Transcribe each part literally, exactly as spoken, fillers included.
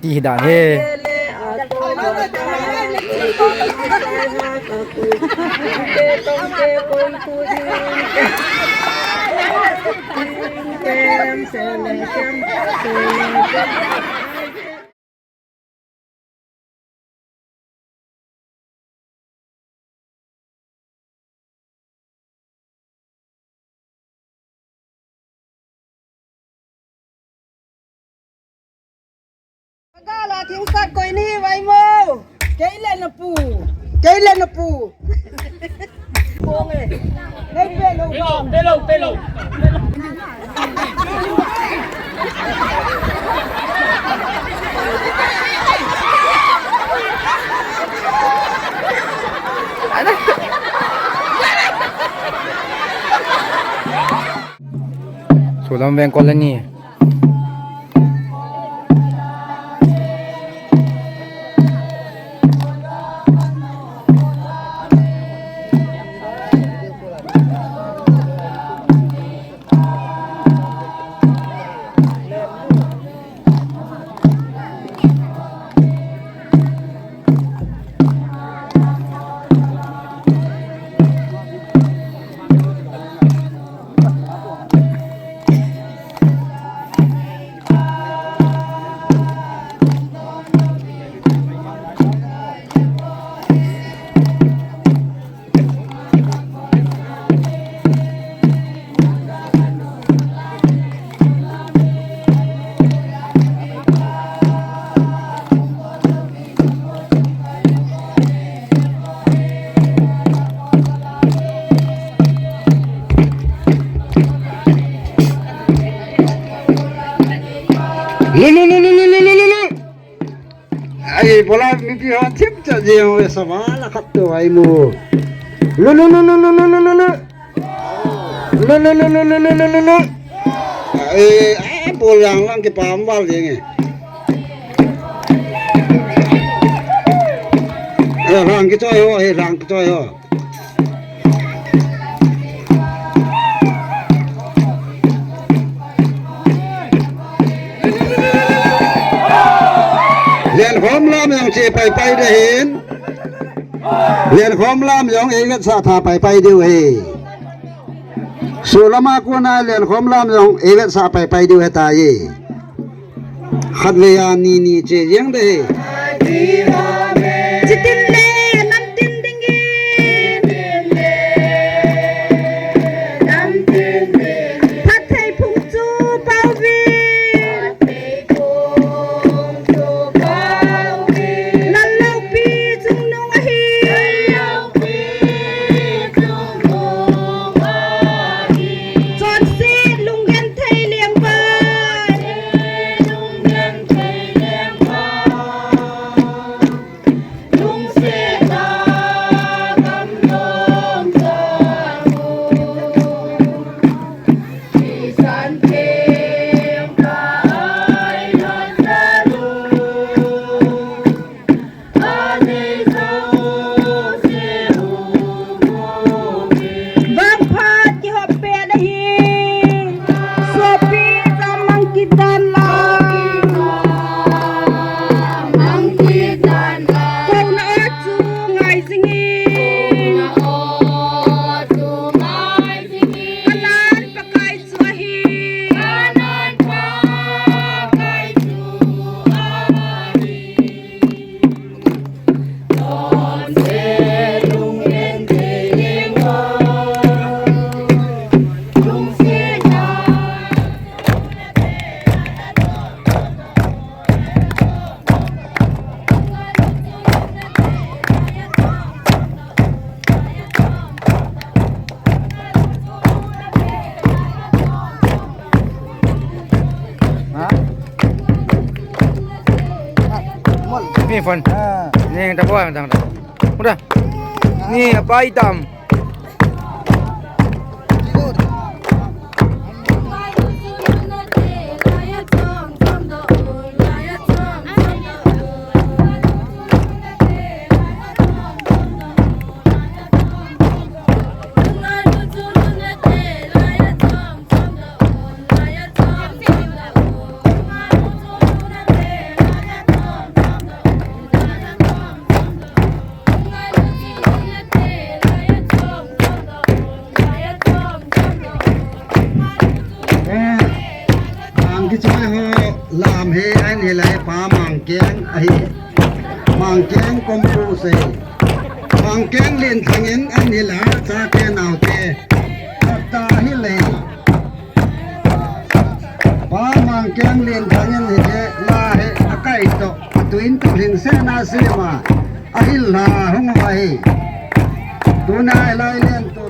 Ti hi dan he. Gala thing sat koi ni vai mo. Kei le na pu. Kei le na pu. Pong e. Nei pe lo. Pe lo, pe lo, pe lo. Sulam Veng Colony. Ai, bola mipi ho chip cha jeng ve, savala khat to ai mu. Lu, lu, lu, lu. Lu, lu, lu, lu, lu, lu, lu, lu. Ai, ai, bol lang lang kipam val jeng e. Ai, lang kitoi ho, ai, lang kitoi ho. Lenkhom lam jong che pai pai de hin. Lenkhom lam jong ei vetsah tha pai pai diu ahi. Sulama kona lenkhom lam jong ei vetsah pai pai diu ahitai. Khatvei a ni ni che jeng de. Chitin le, nam tin ding in. Phatthei phung chu pao vin. Lal loupi chungnung ahi. Chonset lunggenthei lengpa. Vangphat kihop pen ahi. Sopi jam mang kit dan lang. Kouna o chu ngai jing in. Kanan Pakai chu ahi. Mi phone. Ni ta bo ta ta. Udah. Ni apa hitam? Pa Mangkeng ahi. Mangkeng Kompu sei. Mangkeng Lenthang in an hil a, chate naote. Pata hil e. Pa Mangkeng Lenthang in hile la hi akai to, atuin to hing sena sema. Ahil la hung vai. Tuna lai len tu.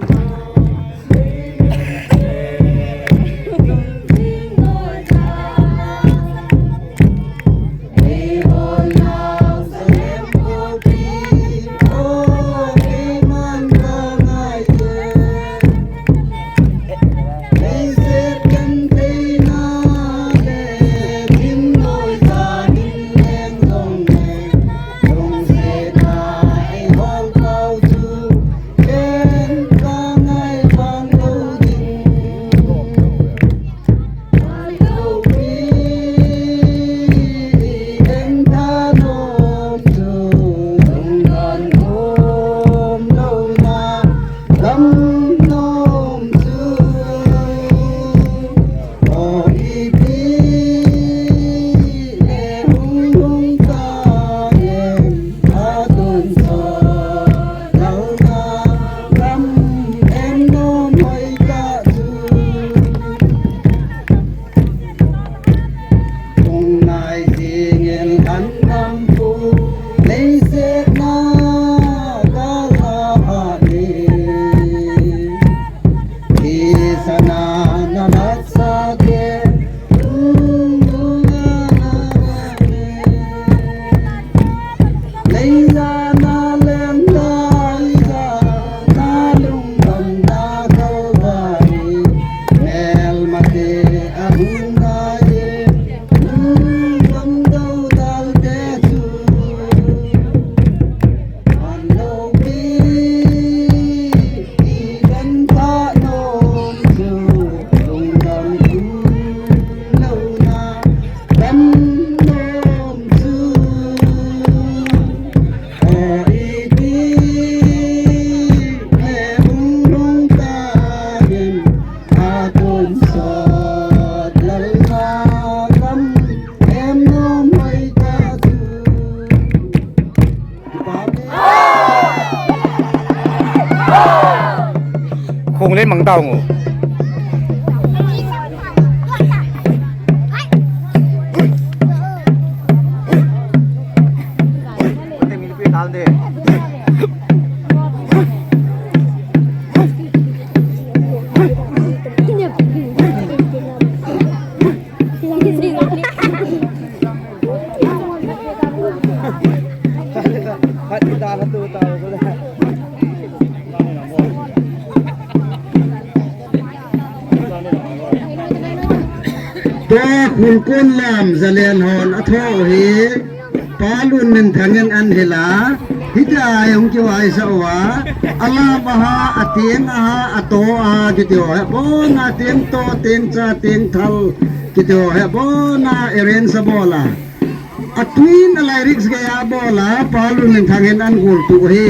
Khong len mang tao ngo. Tua Khulkon lam zalen hon atho hi Pa Lunminthang in an hil a, hitia hung kivaisah uva, alam aha, ateng aha, ato aha, kiti ho hi abona, tengto, tengcha, tengthal, kiti ho hi abona arrange abol a. Atuin a lyrics gei a bol a, Pa Lunminthang in an gol tu hi.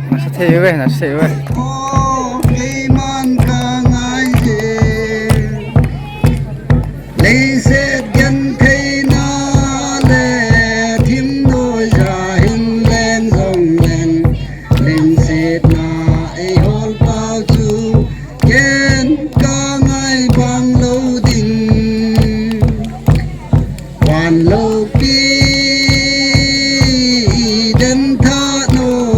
Nasa thei ve, nasa thei ve. Leiset gentheina le thimnoija hin leng jong leng, lungsetna eihol pau chu ken ka ngai bang lou ding. Vanloupi i den tha nom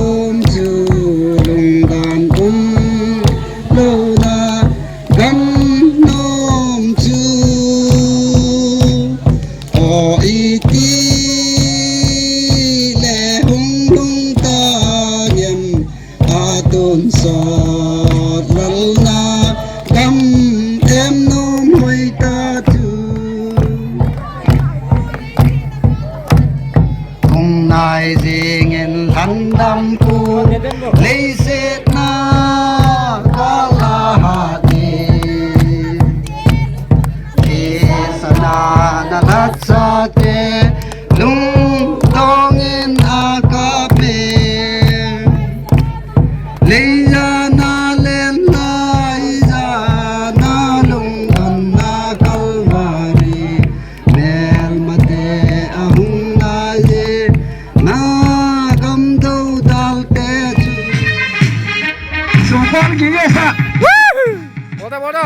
Leiset na kala hati. Kisana na latsate. Lungdong in akape. Leijana lenlai jana lungdonna Kalvari. Melmate ahung lai je. Na gamdou dalte chu. Sungpon ki ye sa. Bota, bota.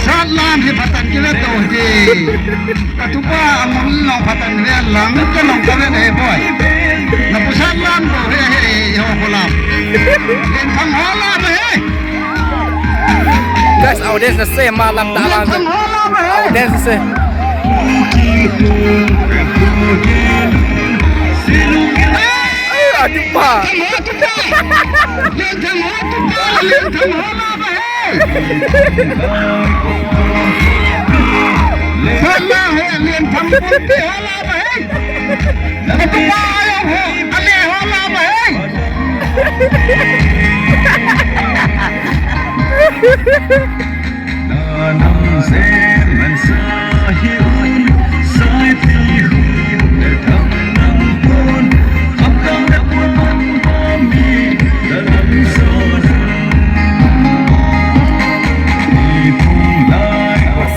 Satlam hi phatah in kive to hite. Katupa angun long phatah in ve lang, ka long ka ve he boy. Na pu Satlam to he he ho ko lam. Lenthang ho la be he. Guys, audience na se ma lam ta lam. Lenthang ho la be he. Audience na se. Ai, adupa. Lenthang ho tupa, lenthang ho la be he. Hala he, lenthang pumpi hala ba he. Atupa ayong ho, ale hala ba he. Nanam sen man sa hi un, sai ti hun, le thang nam pun, kham dang le pun man pa mi, nanam sa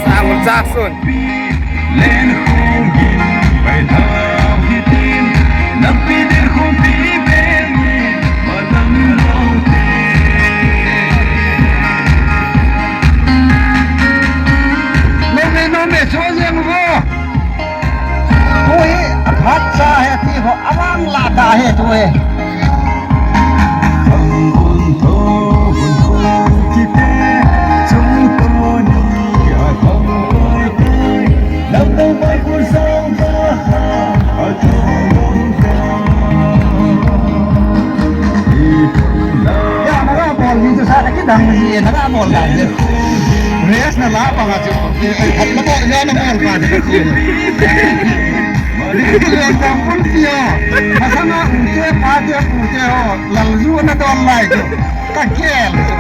Sangun Jackson. Nome, nome, chua jeng vo. Tu hi aphat cha he ti ho, avang la ta he tu hi. Ya, na ga bol ni tu sa, na kidang ni, na ga bol dan ni. Rest na la pa ga chu. Ai, phat na bol, ya na bol pa ni. Lengthang pumpi ho. Masanga ute, pate, pute ho. Lalju na don lai chu. Ka kel chu.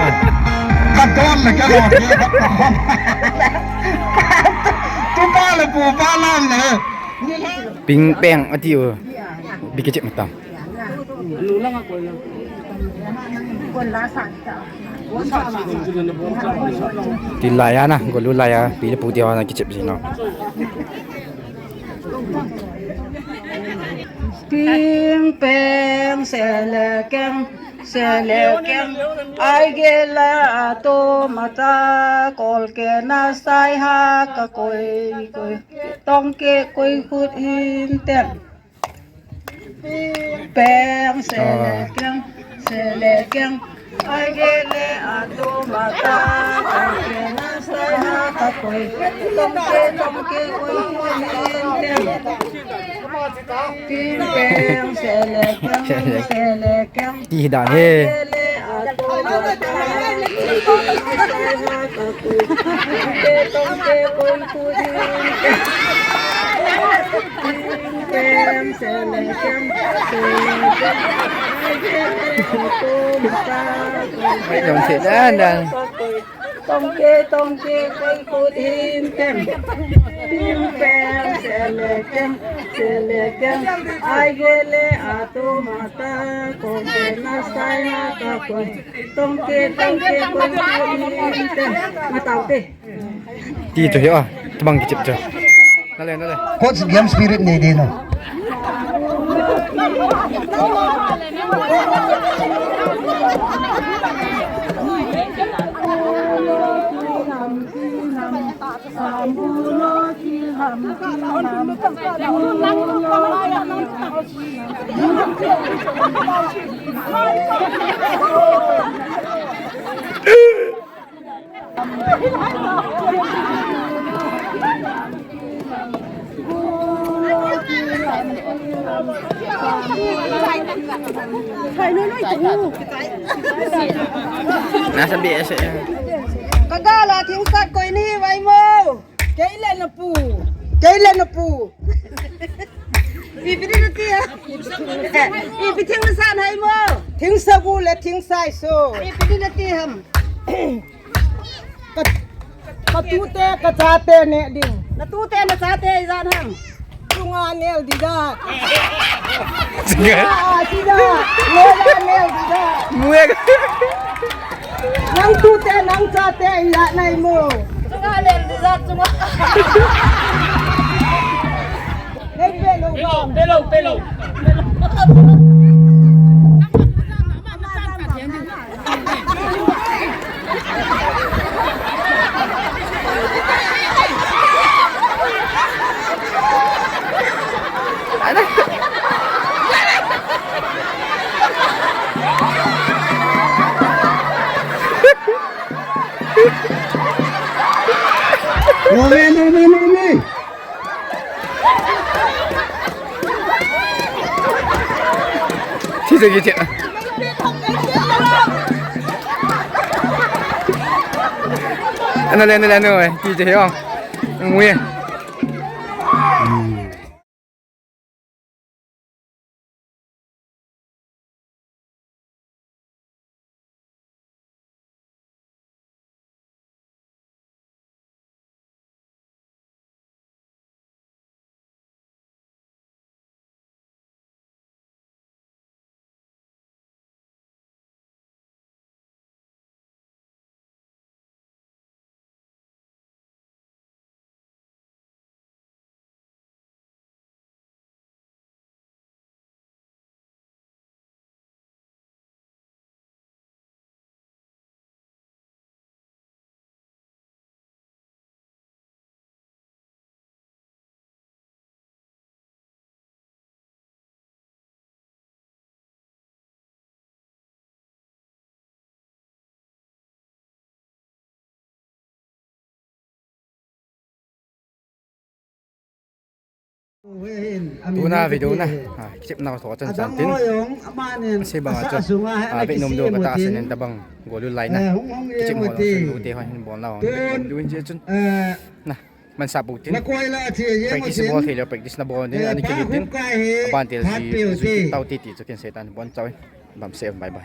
Ka don le ka lo ke ka khom. Tupa le pupa lam le. Ping peng ati u. Bi kichep matam. Ti laiya na, golu laiya, pi le pu ti ho na kichep ji no. Ping peng se le keng, se le keng, ai ge la a to ma ta, kol ke na sai ha ka koi koi, tong ke koi khut hin tem. Ping peng se le keng, se le keng. Ai ge le a to ma ta, koi ke na sai ha ka koi. Tong ke, tong ke, koi koi hin tem. Ping peng se le keng, se le keng. Ti dan he. Ai ge le a to ma ta, koi ke na sai ha ka koi. Tong ke, tong ke, koi koi hin tem. Tong ke, tong ke, koi khut hin tem. Ping peng se le keng, se le keng. Ai ge le a to ma ta, koi ke na sai ha ka koi. Tong ke, tong ke, koi khut hin tem. Ma tao te. Ti chu hi a, tabang kichep chu. Nale, nale. Coach game spirit nei ding no. Nasa B S eh. Kagala thing sat koi ni vai mo. Kei le na pu. Kei le na pu. Ipi ding nati ham? Ipi thing na san hai mo? Thing sa gu le thing sai so. Ipi ding nati ham? Ka, ka tute, ka chate ne ding. Na tute, na chate ijat ham? Chunga nel ding jat. Chunga. Ah, ding jat. Nel nel ding jat. Muek. Nang tute, nang chate, ijat nai mo. Chunga nel ding jat, chunga. Nei pe lo. Pe lo, pe lo, pe lo. Nome, nome, nome. Thi se ki che. Ana le, ana le, ana le, ki che yo. Ngui. Tuna video na, ah, clip na tho chan chan tin. Sei banga chun, ah, ve nom diu kata, asen tabang gol u lai na. Clip mo lo chun, lu te ho hin bol na ho. Ve nom diu in che chun. Na, man sa bu tin. Practice bol thei lou, practice na bol ni, ani kili tin. Aban tel ji, ji tau ti ti chu kin sei tan, bon chau in. Bam se, bye bye.